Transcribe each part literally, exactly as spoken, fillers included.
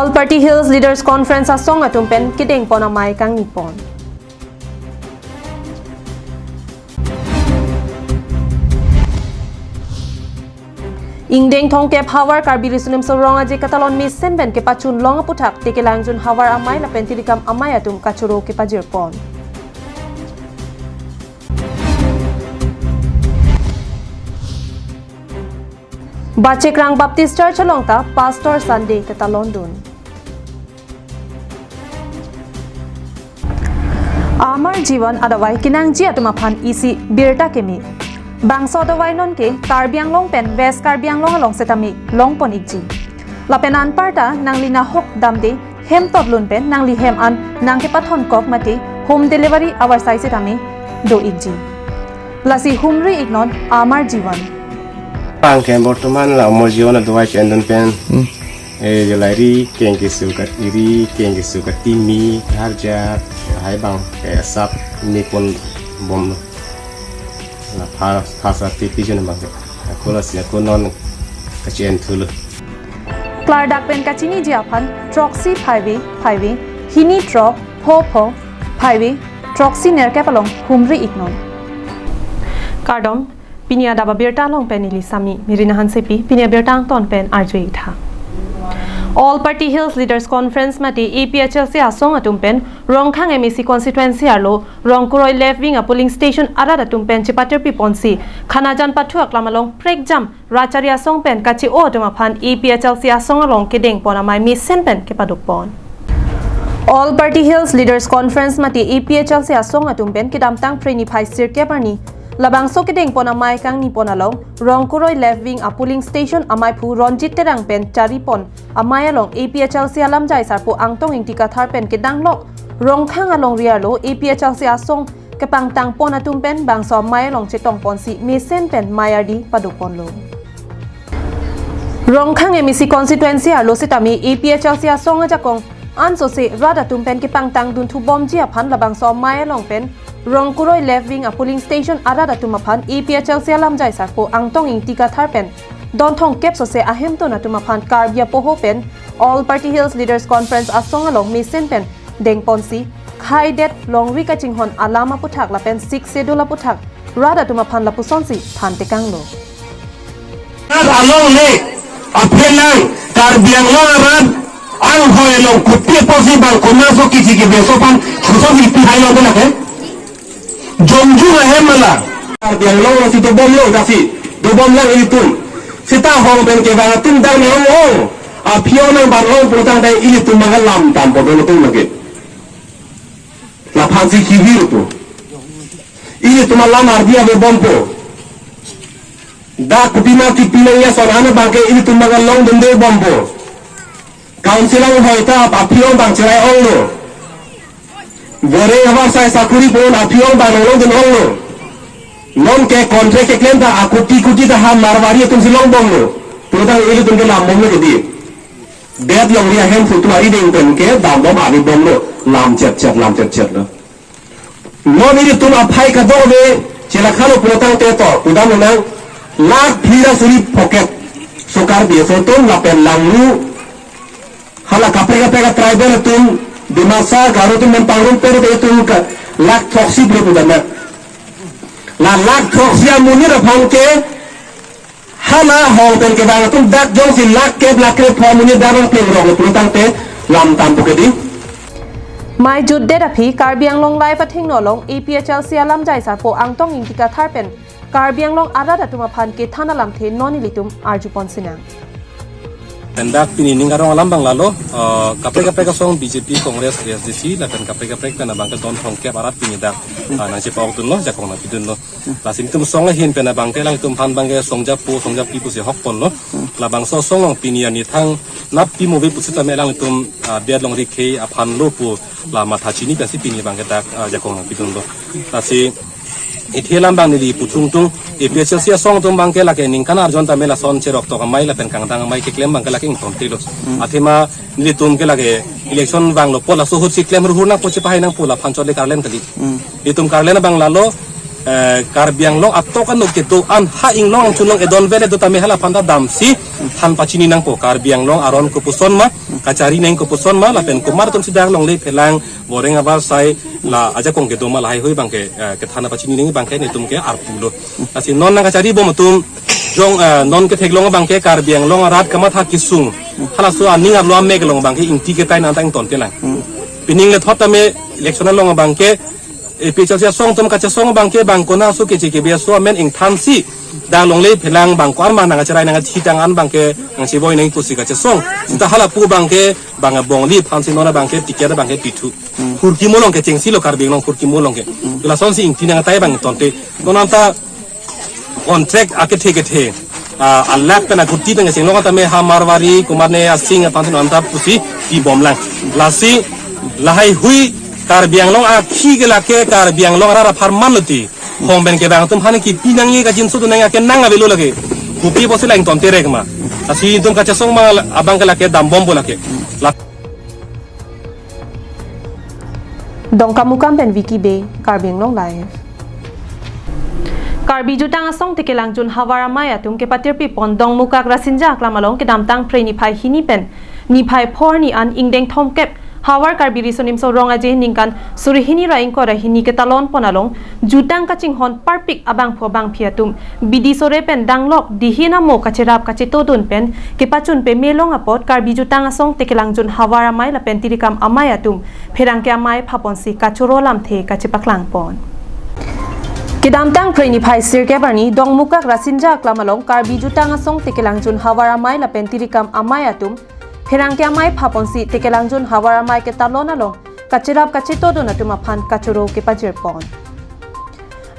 All Party Hills Leaders Conference asong atum pen kedengpon amei kangnipon. Ingdeng thomkep havar Karbi Riso Nimso Rong Aje katalon mesen pen kepachun long aputhak Tekelangjun havar amei lapen Tilikam amei atum kachoro kepajirpon. Bachekrang Baptist Church along ta Pastor Sunday ketalondun. Amar Jiwan adavai kenangji atum aphan isi birta keme. Bangso adavai nonke Karbi Anglong pen West Karbi Anglong along setame longpon ikji. Lapen anparta nangli nahok damde hem totlun pen nangli hem an nangkepathon kok mate home delivery avarsai setame do ikji. Lasi humri iknon Amar Jiwan. Pangke bortoman la Amar Jiwan adavai chendon pen. Hmm. Eh, jelairi kengke sukat iri, kengke sukat timi, harja, hai bang, kayak sap, nipon bom. La phas, phas ati pijon bang. Aku lasi, aku non kachin thulu. Klardak pen kachiniji aphan, throksi phaive, phaive, hini throk, pho pho, phaive, throksi nerkep along humri iknon. Kardom, pini adap abirta along pen neli Sami Mirina Hansepi, pini abirta angton pen arju-ik tha. All Party Hills Leaders Conference mate A P H L C asong atum pen Rongkhang M A C constituency arlo Rongkoroi Left Wing a polling station arat atum pen chepatirpiponsi Khanajan pathu aklam along prekjam Rachari asong pen kache-o atum aphan A P H L C asong along kedengpon amei mesen pen kepadopon. All Party Hills Leaders Conference mate A P H L C asong atum pen kedamtang Phre niphai sirkep arni labangso kedengpon amei kangnipon along Rongkoroi Left Wing a polling station ameiphu Ronjit Terang pen charipon amei along A P H L C alamjai sarpo Angtong Ingti Kathar pen kedanglok Rongkhang alongri arlo A P H L C asong kepangtangpon atum pen bangso amei along chetongponsi mesen pen mei ardi padoponlo. Rongkhang M A C constituency arlo setame A P H L C asong ajakong ansose rat atum pen kepangtangdun thubomji aphan labangso amei along pen Rongkoroi Left Wing a polling station arat atum aphan A P H L C alamjai sarpo Angtong Ingti Kathar pen don thomkep sose ahemtun atum aphan Karbi apoho pen All Party Hills Leaders Conference asong along mesen pen dengponsi khaidet longri kachinghon alam aputhak lapen Sixth Schedule aputhak rat atum aphan lapusonsi thantekanglo. Rat along le aphelang Karbi Anglong arat anghoi along kopi apotsi bang komat so kichi kibeso aphan kosonsi pi hai long ke lake. Jongjung ahem mala. Karbi Anglong si dobomlo, dasi dobomlo ilitum. Seta hong pen kevang atum dang nang ong. Aphi-ong nang ban ong pulotangte ilitum maga lam tampo dolo tum lake. Laphansi kivir po. Ilitum alam ardi ave bompo. Dak kopi ma kipi nangji ason an abangke ilitum maga longdunde bompo. Council anghoi ta aphi-ong bang cherai onglo. Bore avarsai sakuri pon aphi-ong bang longdun onglo. Nonke contract keklem ta akoti koti ta ha Marwari atumsi longbomlo. Pulotang ilitum ke lambomlo kedi. Det longri ahem phutu ari deng pen ke dambom ari bomlo. Lam chet chet, lam chet chet lo. Non ilitum aphai kadokave chelakhalo pulotangte to, kudam nang lakh phli ra suri pocket. So Karbi aso atum lapen Langru hala kaprek kaprek a tribal atum, Dimasa, Garo atum men pangrum per atum ke lakh throksi bro kudam nang. La lakh throksi amonit aphan ke hala hong pen kevang atum dak jongsi lakh kep lakh kep pho amonit dak rong peng rong pulotangte lam tampo kedi. Mei jutdet aphi Karbi Anglong Live athengno along A P H L C alamjai sarpo Angtong Ingti Kathar pen Karbi Anglong arat atum aphan kethan alamthe non ilitum arjupon sinang. Pen dak pini ning arong alam bang lalo, eh, kaprek kaprek asong B J P, Congress, A S D C, lapen kaprek kaprek pen abangke don thomkep arat pini dak, ah, nangchepa-okdunlo, jakong nangpidunlo. Lasi ilitum asong ahin pen abangke alanglitum aphan abangke songjapo, songjapi pusi hokponlo. Labangso asong along pini ani thang nap pimo ave pusitame alanglitum, ah, det longri khei aphan lo pu la matha chini pensi pini abangke dak, ah, jakong nangpidunlo. Lasi ithe alam bang neli pu tungtung A P H L C asong atum abangke lake ningkan arjon tame lason cherok tok amei lapen kangdang amei keklem abangke lake ingtontelo. Athema nelitum ke lake election vanglo pu laso ahutsi klem hurhur nangpo chepahai nangpo laphan chot le karlen kali. Itum karlen abang lalo Eh, Karbi Anglong atok anok kedo-an ha inglong angchunglong edon vele do tame hala aphanta damsi than pachini nangpo. Karbi Anglong aron kopuson ma, kachari nang kopuson ma, lapen komat atumsi dak longle phelang boreng abar sai la ajakong kedo ma lahai hui abangke, eh, kethan pachini nang abangke netum ke arpu lo. Lasi non nangkachari bom atum jong, eh, non ketheklong abangke Karbi Anglong arat kamatha kesung, halaso aning arlo amek along abangke ingti ketai nangta ingtonte lang. Pining le thot tame election along abangke A P H L C asong atum kachesong abangke bang konat aso keche kebe aso amen ingthansi dak longle phelang bang ko-an ma nangkacherai nangkathi tang an abangke nangcheboi nang pusi kachesong. Seta hala pu abangke bang abongli aphansi non abangke ticket abangke pithu. Hurki molong ke chengsi lo Karbi Anglong hurki molong ke. Lasonsi ingti nangtai abang tonte. Non anta contract akethe kethe, ah, alak pen akuti pen kachinglong tame ha Marwari komatne asing aphan non anta pusi pibom lang. Lasi lahai hui Karbi Anglong akhi ke lake Karbi Anglong arat apharman loti. Hong pen kevang atum hani kipi nangji kajinso tu nang ake nang avelo lake. Kopi pusi lang tonte rek ma. Lasi itum kachesong ma abangke lake dambompo lake. La- Dongkamukam pen Vicky Bey, Karbi Anglong Live. Karbi Jutang Asong Tekelangjun Havar Amei atum kepatirpi pon Dongmukak Rasinja Aklam along kedamtang Phre niphai hini pen niphai pho arni an ingdeng thomkep Havar Karbi Riso Nimso Rong Aje ningkan suri hini ra ingkoi ra hini ketalon pon along jutang kachinghon parpik abangphu abangphi atum bidi sore pen danglok dihin amo kacherap kachetodun pen kepachun peme long apot Karbi Jutang Asong Tekelangjun Havar Amei lapen Tirikam Amei atum pherangke amei phaponsi kachoro lamthe kachepaklang pon. Kedamtang Phre niphai sirkep arni Dongmukak Rasinja Aklam along Karbi Jutang Asong Tekelangjun Havar Amei lapen Tirikam Amei atum pherangke amei phaponsi Tekelangjun Havar Amei ketalon along kacherap kachetodun atum aphan kachoro kepajir pon.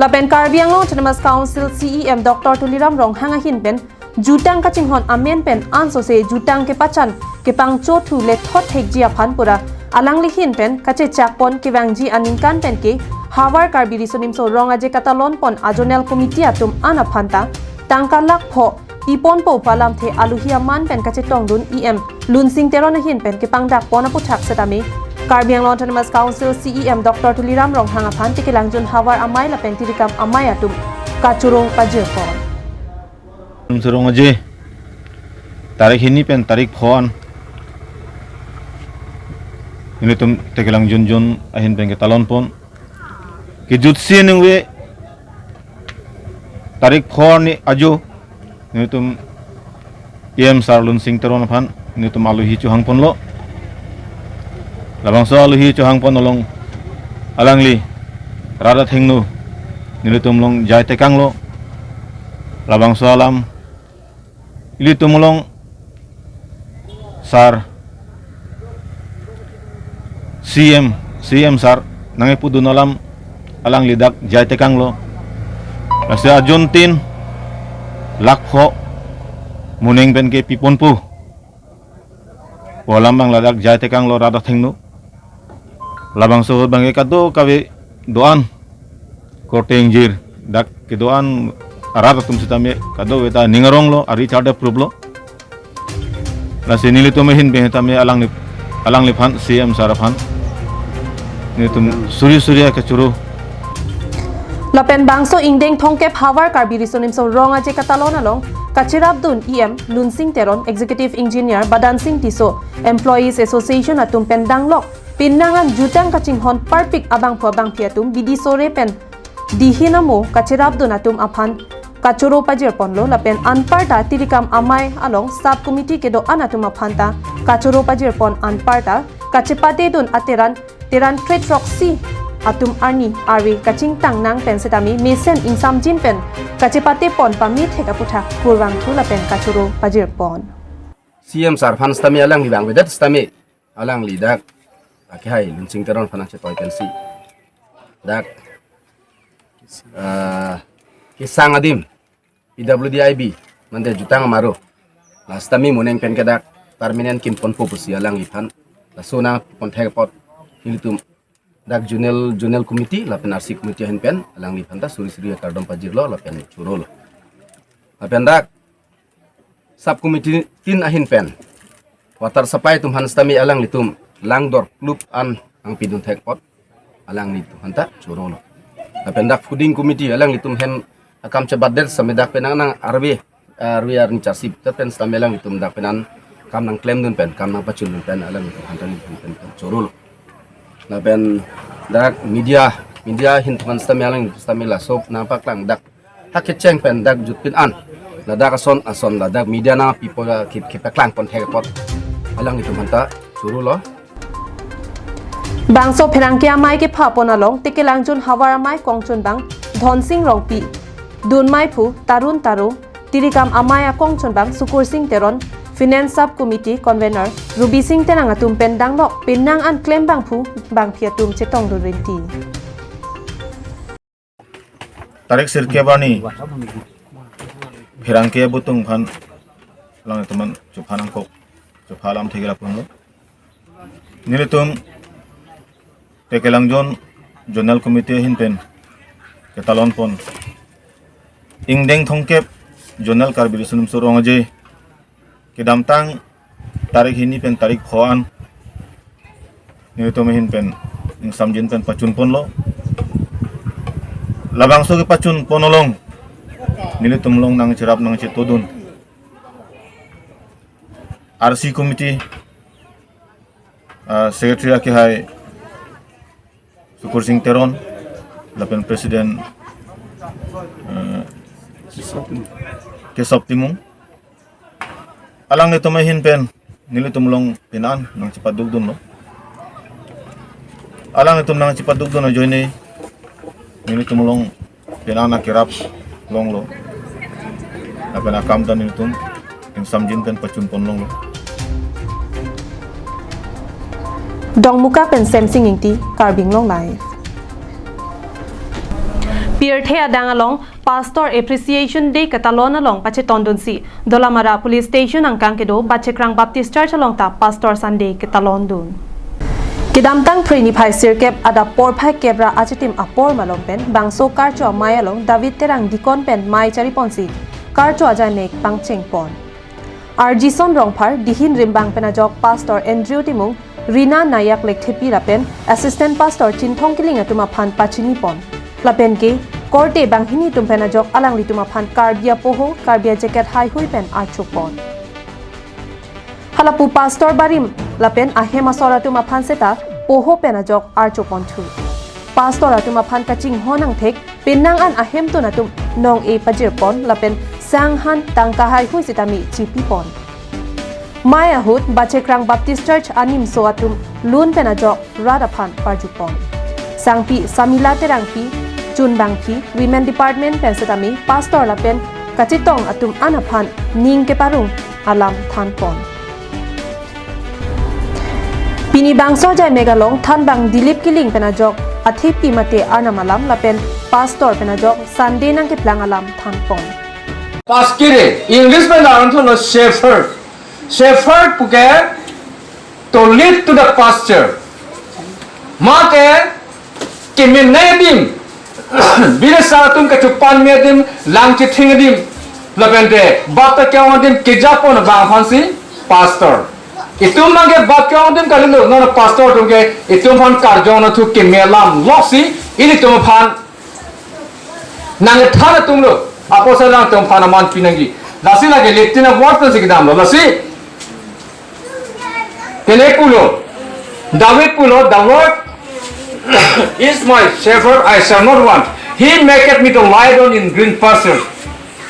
Lapen Karbi Anglong Autonomous Council C E M Doctor Tuliram Ronghang ahin pen jutang kachinghon amen pen ansose jutang kepachan kepangchothu lethot thekji aphan pura alangli ahin pen kachechak pon kevangji aningkan pen ke Havar Karbi Riso Nimso Rong Aje katalon pon a Zonal Committee atum an aphanta tangka lakh pho piponpo pu alamthe aluhi aman pen kachetongdun E M Lunsing Teron ahin pen kepangdak pon aputhak setame Karbi Anglong Autonomous Council C E M Doctor Tuliram Ronghang aphan Tekelangjun Havar Amei lapen Tirikam Amei atum kachoro pajir pon. Surong aje tarik hini pen tarik pho an nelitum Tekelangjun zone ahin pen ketalon pon. Kejutsi ningve tarik pho arni ajo nelitum E M sir Lunsing Teron aphan nelitum aluhi chohang ponlo. Labangso aluhi chohang pon along alangli rat athengno nelitum along jai tekanglo. Labangso alam ilitum along sir C M, C M sir nangkepudun alam alangli dak jai tekanglo. Lasi ajon tin lakh pho moning pen ke piponpo pu alam abang ladak jai tekanglo rat athengno. Labangso ahut abangke kadokave do-an korte ingjir dak kedo-an arat atum setame kadokave ta ning aronglo, ari char de pruplo. Lasi nelitum ahin pen tame alangli, alangliphan C M sir aphan nelitum suri suri kachoro. Lapen bangso ingdeng thomkep Havar Karbi Riso Nimso Rong Aje katalon along kacherapdun E M Lunsing Teron, Executive Engineer Badansing Tisso, Employees Association atum pen danglok pinnang an jutang kachinghon parpik abangphu abangphi atum bidi sore pen dihin amo kacherapdun atum aphan kachoro pajir ponlo. Lapen anparta Tirikam Amei along sub committee kedo-an atum aphanta kachoro pajir pon anparta kachepatedun ateran teran tret throksi atum arni ari kachingtang nang pen setame mesen ingsamjin pen kachepate pon pame thek aputhak kurvangthu lapen kachoro pajir pon. C M sir aphan setame alangli vangvedet setame alangli dak akehai Lunsing Teron aphan nangchetoi pensi dak, ah, kesang adim P W D I B mande jutang amaro la setame moning pen ke dak permanent kim ponpo pusi alangliphan laso nangpon thek apot nelitum dak zonal, zonal committee lapen R C committee ahin pen alangliphan ta suri suri akardom pajirlo lapen chorolo. Lapen dak sub committee tin ahin pen water supply atum aphan setame alanglitum langdor klup an nangpidun thek apot alanglitum aphanta chorolo. Lapen dak fooding committee alanglitum hem akam chebatdet sitame dak penang nang arve, arve arni charsi pen sitame alanglitum dak penan kam nangklemdun pen, kam nangpachundun pen alanglitum aphanta nelitum pen chorolo. Lapen dak media, media ahin aphan sitame alanglitum sitame laso nangpaklang dak ha kecheng pen dak jutpin an. Ladak ason ason ladak media nangpipo la kip kip paklangpon thek apot alanglitum aphanta chorolo. Bangso pherangke amei kepha pon along Tekelangjun havar amei kongchunbang Dhonsing Rongpi, dun meiphu Tarun Taro, tirikam amei akongchunbang Sukursing Teron, Finance Sub Committee Convener Rubising Terang atum pen danglok penang an klembangphu bangphi atum chetongdun rinti. Tarik sirkep arni pherangke abutung aphan alanglitum aphan chupha nangkok, chupha alam thekera ponlo. Nelitum Tekelangjun Zonal Committee ahin pen ketalon pon, ingdeng thomkep Zonal Karbi Riso Nimso Rong Aje kedamtang tarik hini pen tarik pho an nelitum ahin pen ingsamjin pen pachun ponlo. Labangso kepachun pon along nelitum along nangcherap nangchetodun R C committee, ah, secretary akehai Sukursing Teron, lapen president, eh, Kesop Timung. Alanglitum ahin pen nelitum along penang nangchepadukdunlo. Alanglitum nangchepadukdun ajoine nelitum along penang nangkerap longlo. Lapen akam ta nelitum ingsamjin pen pachun pon longlo. Dongmukak pen Semsing Ingti, Karbi Anglong Live. Pirthe adang along Pastor Appreciation Day ketalon along pachetondunsi Dolamara Police Station angkang kedo Bachekrang Baptist Church along ta Pastor Sunday ketalondun. Kedamtang Phre niphai sirkep adap porphai kep ra achitim apor malom pen bangso karcho amei along David Terang Deacon pen mei chariponsi karcho ajai mek pangchengpon. Arjison Rongphar, dihin rimbang pen ajok Pastor Andrew Timung, Rina Nayak Lekthepi lapen Assistant Pastor Chinthong Killing atum aphan pachinipon. Lapen ke korte banghini atum pen ajok alanglitum aphan Karbi apoho, Karbi ajacket haihui pen archopon. Halapu Pastor barim lapen ahem asor atum aphan seta poho pen ajok archoponthu. Pastor atum aphan kachinghon angthek penang an ahemtun atum nong-e pajirpon lapen sang han tangka haihui sitame chipipon. Mei ahut Bachekrang Baptist Church animso atum lun pen ajok rat aphan parjupon. Sangpi Samila Terangpi, chunbangpi Women Department pen setame Pastor lapen kachetong atum an aphan ning keparong alam thanpon. Pini bangso ajai mek along thanbang Dilip Killing pen ajok athepi mate arnam alam lapen Pastor pen ajok Sunday nangkeplang alam thanpon. Paskiri, English pen aron thulo shepherd. Shepherd puke to lead to the pasture. Mate kemenei adim, bini asar atum kechupan me adim, lang chithing adim, lapente bat ta ke-ong adim kejapon abang aphansi pastor. Itum abangke bat ke-ong adim kalilo, non pastor atumke itum aphan karjong nathu keme alam loksi, ilitum aphan nangthan atumlo, apotsi alangtum aphan aman pinangji. Lasi lake Latin a-word pensi kedamlo. Lasi kene pulo, David pulo, "The Lord is my shepherd, I shall not want. He maketh me to lie down in green pastures.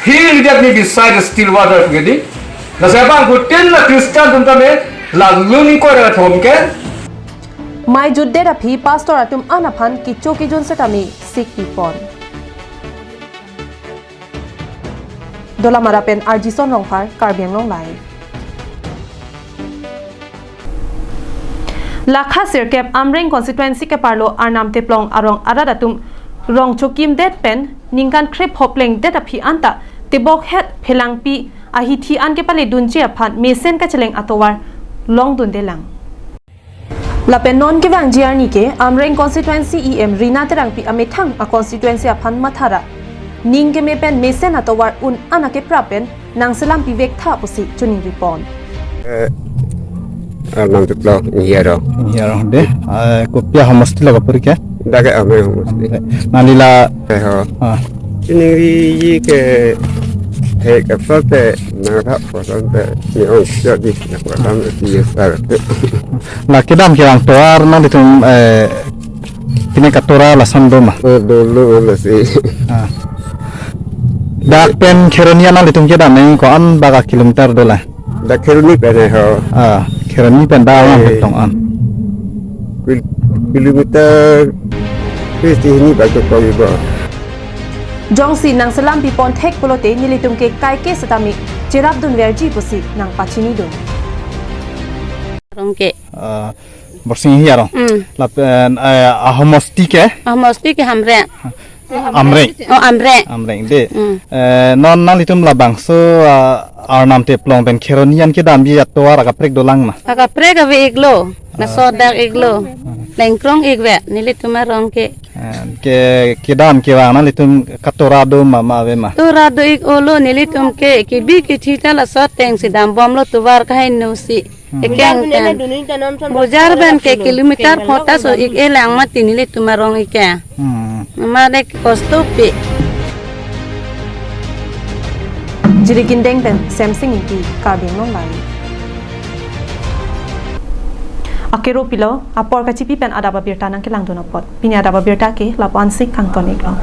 He leadeth me beside the still water," pu ke dei. Lasi abangphutin la Christian atum tame la lun ingkoi ra thom ke. Mei jutdet aphi Pastor atum an aphan kecho kejun setame sikpipon. Dolamara pen Arjison Rongphar, Karbi Anglong Live. Lakha sirkep Amreng constituency keparlo Arnam Teplong arong arat atum rong chokimdet pen ningkan kre-pho plengdet aphi anta tebokhet phelangpi ahithi an kepaledunji aphan mesen kacheleng atovar longdundelang. Lapen non kevangji arni ke Amreng constituency E M Rina Terangpi amethang a constituency aphan mathara ning keme pen mesen atovar un an akeprap pen nangselam pivek tha pusi chuning ripon. Eh, Arnam Teplong, iya dong. Iya dong de. Ah, kopi a homosti lo kapur ke? Dak ke Amreng Homosti. Nangli la, eh, ho. Ah. Chiningri ke thek apot te, nang thap apot te, ni ong jadi, na apot te, yes, sir. La kedam kevang tovar nanglitum, eh, pine katovar lason do ma? Oh, dolo lasi. Ah. Dak pen Kheroni an nanglitum kedam nang ko-an bak a kilometer do la? Dak Kheroni pen ho. Ah, Kheroni pen dak Eh. Langpetong an. Kil-, kilometer fifty hini bak to koi ba. Jongsi nangselam pipon thek pulote nelitum ke kaike setame cherapdun verji pusi nangpachinidun. Arong ke. Ah, Borsing Hi arong. Hmm. Lapen, eh, ahomosti ke? Ahomosti ke Hamreng. Amreng. Oh, Amreng. Amreng de. Hmm. Eh, non nanglitum labangso, ah, Arnam Teplong pen Kheroni an kedamji atovar akaprek dolang ma? Akaprek ave-iklo. Laso dak-iklo. Lengkrong-ik ve. Nelitum arong ke. Eh, ke, kedam kevang nanglitum katovar do ma, ma ave ma? Tovar do-ik olo nelitum ke. Kebi kethi ta laso ateng si dambomlo tovar kaheno si. Hmm. Ekeng ten. Bojar pen ke kilometer phota so-ik-e lang mati nelitum arong ike. Hmm. Mane kosto pi. Jirikindeng pen Semsing Ingti, Karbi Anglong Live. Akero pilo, apor kachipi pen adap abirta nangkelangdun apot. Pini adap abirta ke lapu-an si kangton-iklo.